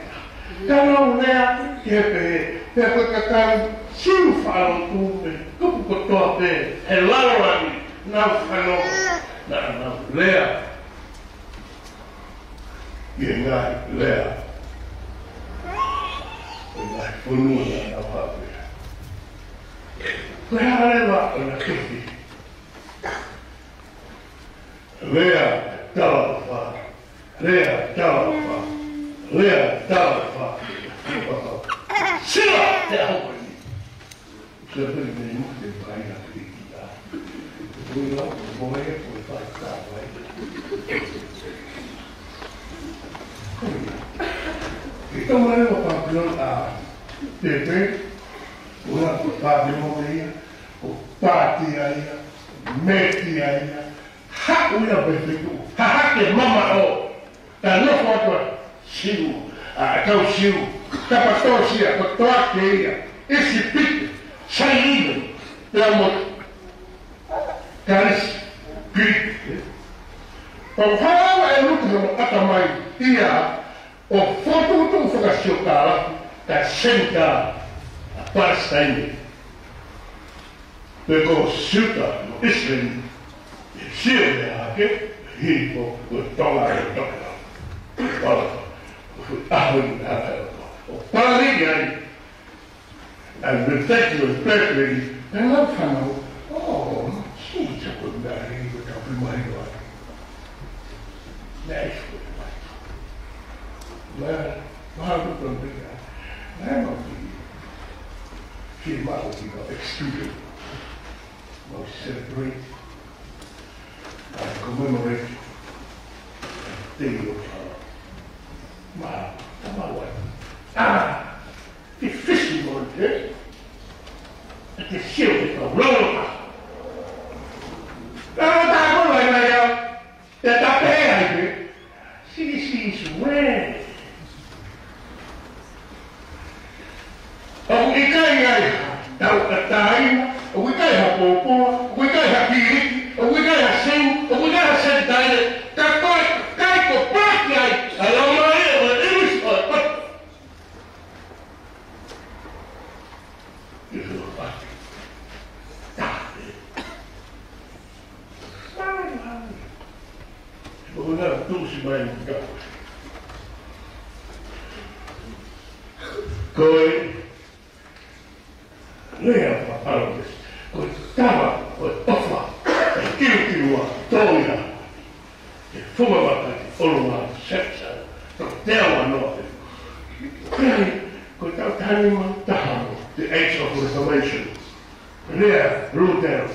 Ka nau lea, ke pehē, pea ko e kakai Siu faʻa lotu, pea tupu kotoa pē he lalo langi, nau fanongo, naʻa nau lea ʻi he ngaahi lea ʻo e ngaahi fonua naʻa nau haʻu ai. Ko e hā leva ʻo e ngaahi kehe? Lea taʻu fā, lea taʻu fā, lea taʻu fā. Sila te aho ko eni. Sila pē mei muʻa te paina pē ki ta. Ko e lau, ko e moe, ko e fai ta, vai. Ko ia. ʻI he taumaiva ʻo Papilone ʻa Pēpeli, ko e lau ko Papilone ia, ko Pātia ia, Mētia ia, haʻu ia pē feituʻu, hahake mamaʻo, ka nofo atu ʻa Siu, ʻa e kau Siu, Kapatōsia, kotoa ke ia, ʻIsipite, Sailini, pea mo Kalisi, Kiliki. Pea ʻoku hala ʻe Luke hono ʻatamai ia ʻo fokotuʻutuʻu fakasiokālafi, ka e Senitaile, ʻa Palesitaine. Pe ko Siuta mo ʻIsileli, ʻe sio ia hake, hili ko, ko Tonga ʻe toka. Pala, ko e ʻaho ni ʻa e ʻo, ʻo pali ai, ʻa e mepeki ʻo e pepeli, ʻa e lau fānau, ʻo, Siuta ko e meʻa ni ko e tau pe mai ʻo ai. Naʻe ʻi ai ko e mai. Naʻe, mahalo ko e meʻa, naʻe mau ki, ki mau ki mau exclude. Mau celebrate, uh, commemorate, uh, day of, uh, ma, ma, ma, ah, the fishing on, eh? Te sio ki he kau lalota. Lalota ko lai mai au. Te ta pehē ai pē, sisi suē. ʻOku ʻikai ai ha tauʻatāina, ʻoku ʻikai ha pōpula, ʻoku ʻikai ha Kiliki, ʻoku ʻikai ha Siu, ʻoku ʻikai ha Senitaile, ka ko e kakai ko paki ai, ʻa e laumālie ʻo e ʻIlisi ʻo e ʻOtua. ʻI he ʻofa. Tape. Ua na tuʻusi mai ni ka. Ko e lea ʻa e palōfesa. Ko e tama, ko e ʻofa, e kiukiua, tō ia. Ke fuma maka ki ʻolunga sepsa, to te awa noa. Ko e, ko e tau tani ma taha mo, the age of reformation. Lea Lutera.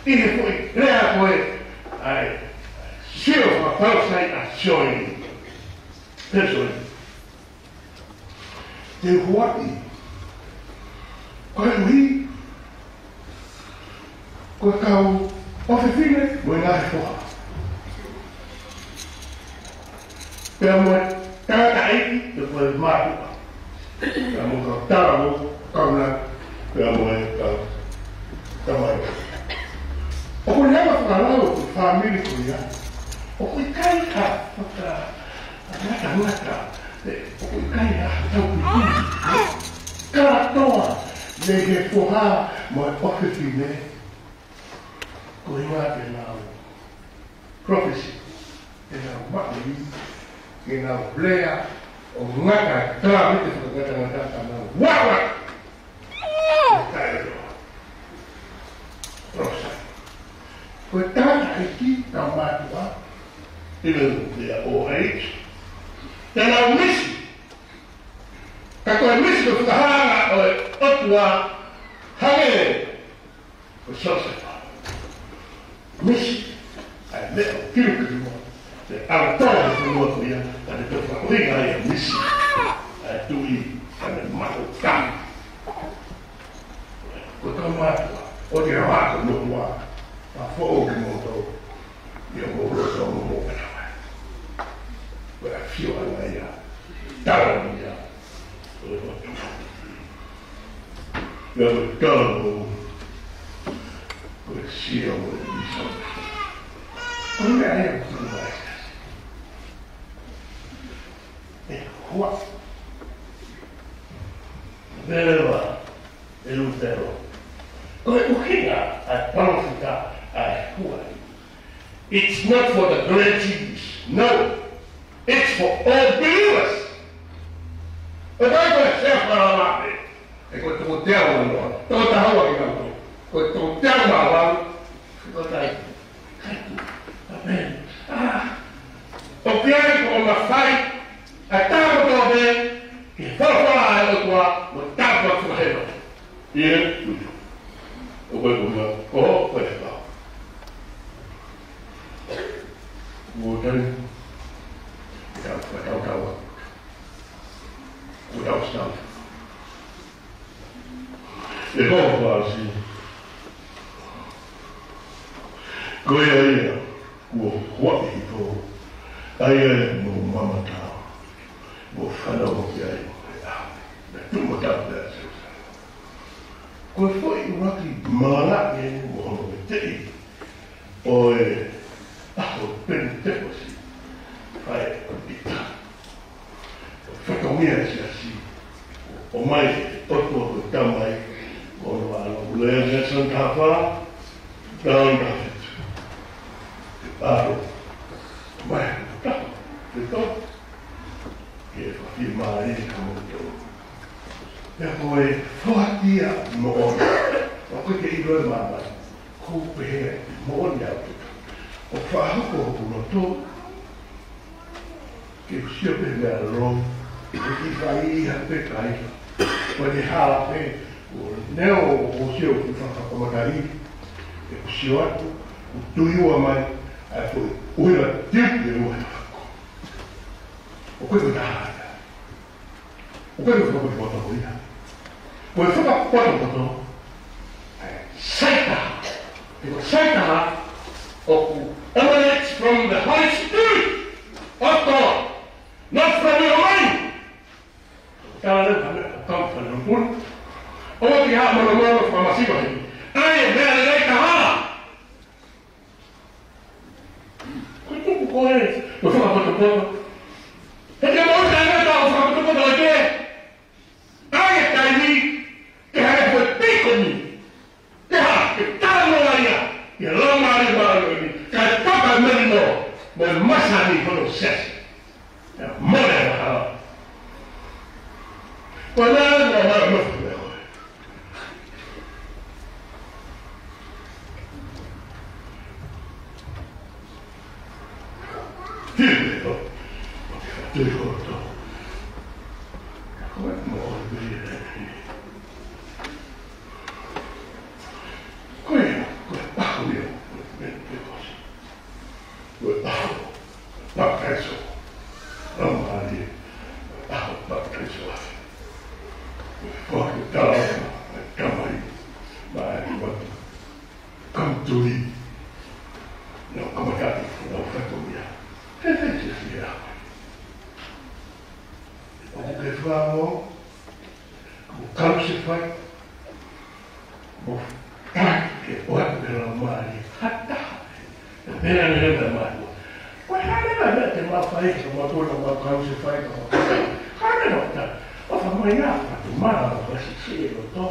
ʻI he foʻi lea ko ē, ʻa e, sio fakapau sai ʻa Sioeli. Pea Sioeli. Te huaʻi. Koeʻuhi. Ko e kau ʻofefine, mo e ngaahi foha. Pea mo e tangataʻeiki, pea mo e mātuʻa. Pea mo e kau talavou, kaunanga, pea mo e kau tamai. ʻOku ne hanga fakalau ʻo e fāmili ko ia. ʻOku ʻikai ha faka-, ngata ngata. ʻOku ʻikai ha tau pipi. Kātoa, mei he foha, mo e ʻofefine. Ko e ngaahi lau. Prophecy. Ke nau maʻu, ke nau lea ʻo ngata, ka mei he fakangatangata ka nau wawa. Ko e taʻeʻiloa. Rosa. Ko e tangataʻeiki, tau mātuʻa, ʻi he lea ʻo age, te nau misi. Ka ko e misi ko e fakahanga ʻo e ʻOtua, hangē ko Siosefa. Misi ʻa e meʻa ʻoku kilukilu mo e ʻalu tō he fonua ko ia, ka ne toe fakaʻuhinga ia misi ʻa e tuʻi, ka ne maʻu tama. Ko e tau mātuʻa, ʻoua te mou ʻoatu moʻua, ʻa foʻou kimoutolu ʻi homou loto mo hoʻomou ʻatamai. Ko e ʻafioʻanga ia, tala ia, ʻo e ʻOtua. Ia ko e tala mo, ko e sio mo e misi. Ko e meʻa ia ʻoku tuku mai. ʻE hua. Vereva. ʻE Lutelo. Ko e ʻuhinga ʻa e palōfita ʻa e hua. It's not for the great Jews. No. It's for all believers. ʻE kai ko e sea fala lape. ʻE ko e toko teau na noa. Toko taha ua ki nau. Ko e toko teau na lau. Ko e kai. Amen. Ah. ʻOku ʻi ai ko e mafai ʻa e tangata kotoa pē ki he folofola ʻa e ʻOtua, mo e tangata fakahēvani. ʻIo, ʻo koe ko ma, ko, ko e fā. Mo tani, tau, tau, tau, tau, tau. ʻE ko fasi. Ko ia ia, kuo huaʻi ko. ʻA ia ia mo mamata. Mo fanau mo ki ai. Mo e ʻaho. Mo e tuʻu mo tau pea Siosefa. Ko e foʻi ʻuluaki malanga ʻeni mo hono veteʻi ʻo e ʻaho Penitekosi. Fai ʻo ʻita. Fatongia e siasi. ʻOmai ʻe he ʻOtua ko e Tamai, ko hono ʻAlo, lea Nelson Tafala, Brown David. ʻAlo, ʻomai ʻe he ʻOtua, ʻe tō, ke fafimālie ka mo tō. Pea ko e foaki ia moʻoni. ʻOku ke ʻilo ʻe māmani, ko u pehē moʻoni ʻaupito. ʻOku fakahoko hoku loto, ke u sio pē meʻa lō, ke u kiʻi fai ha pē kai. Ko e hala pē, ʻo neo ʻo sio ki fakakamataʻi, ke u sio atu, u tui ua mai, ʻa e foʻi ʻuhinga tiuki ʻe ua he fako. ʻOku ʻikai ko e taha ia. ʻOku ʻikai ko e fakapotopoto ia. Ko e fakapotopoto, ʻa e sai taha. He ko e sai taha, ʻoku emanates from the Holy Spirit of God, not from your mind. Tala leva, come from your mind. ʻOua te ke haʻu mo hoʻo mono fakamasiva heni. ʻA e meʻa lelei taha. Ko e tupu ko ē, ko e fakapotopoto. He te mau taʻe meʻa tau fakapotopoto ʻe te. ʻA e taimi, ke hae ko e piko ni. Ke ha, ke talanoa ia, ia Laumālie Māʻoniʻoni, kae paka melino, mo e masani hono siasi. Ia, mole hala. Ko e meʻa, meʻa, meʻa, meʻa, meʻa, Ko ia, ko e ʻaho ia, ko e Penitekosi. Ko e ʻaho papitaiso. Laumālie, ko e ʻaho papitaiso. Ko e foaki tala ʻa e Tamai, maʻa e ʻOtua. Come to me. Nau kamataʻi, nau fatongia. He, he, he, he, he. ʻOku ke fāmo, mo kalusefai, mo taki ke ʻoatu ʻe he Laumālie ha taha. Pea ne lea mai mātuʻa. Ko e hā leva e meʻa te mau fai, ka mau tō na mau kalusefai, ka mau taki. Hā leva ta, ʻofa mai ia, ka te mara, ka sisi e loto.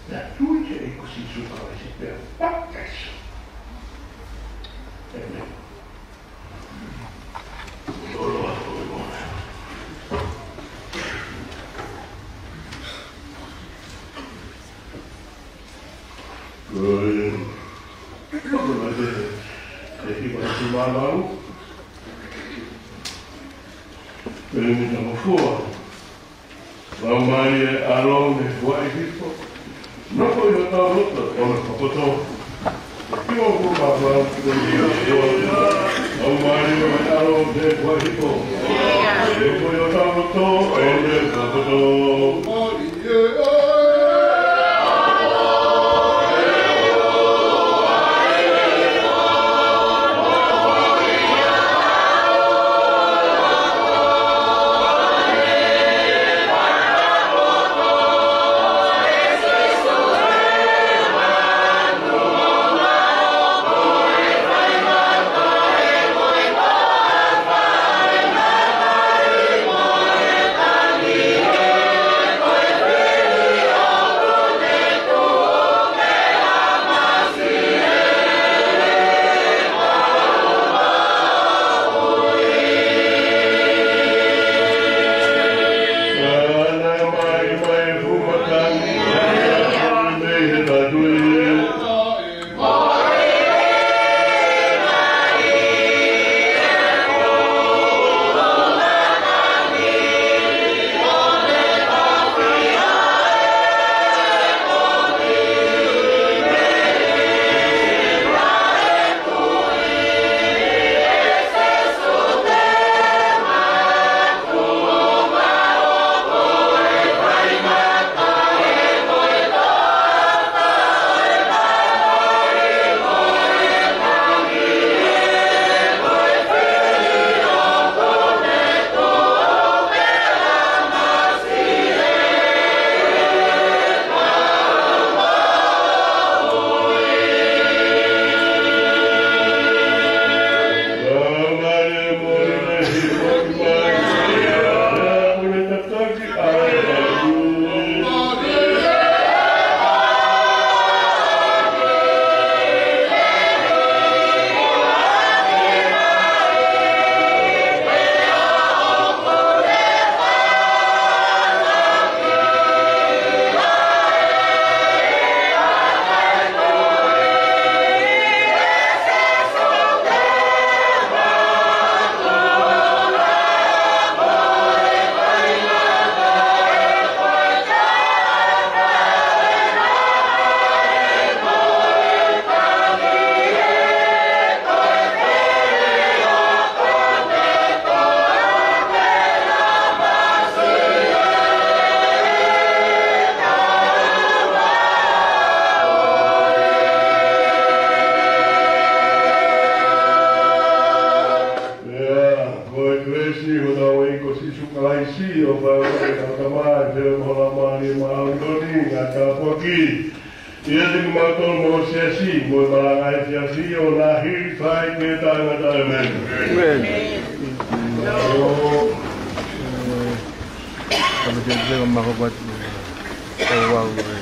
Pea tui ki he ʻEiki ko Sīsū Kalaisi pea papitaiso. ʻĒmeni. Ko e, ko e, ko e kiʻi vāhenga māmālu. Pea mo e tangofua. Laumālie ʻo e ʻAlo ne huaʻi hifo. Nofo ʻi hotau loto ʻo ne fakatō. Kiʻi ʻoku māmālu ko e kiʻi vāhenga. Laumālie ʻo e ʻAlo ne huaʻi hifo. Nofo ʻi hotau loto ʻo ne fakatō. Pea ko e kelesi ʻa hotau ʻEiki ko Sīsū Kalaisi, ʻofa ʻa e ʻOtua, ʻa e feohi ʻa e Laumālie Māʻoniʻoni, ngaahi tāpuaki ʻiate kimautolu mo e siasi, mo e malanga ʻa e siasi, ʻo na hili fai ke taʻengata. ʻĒmeni. ʻĒmeni. ʻO, ʻo, ʻo, ʻo, ʻo, ʻo, ʻo, ʻo, ʻo,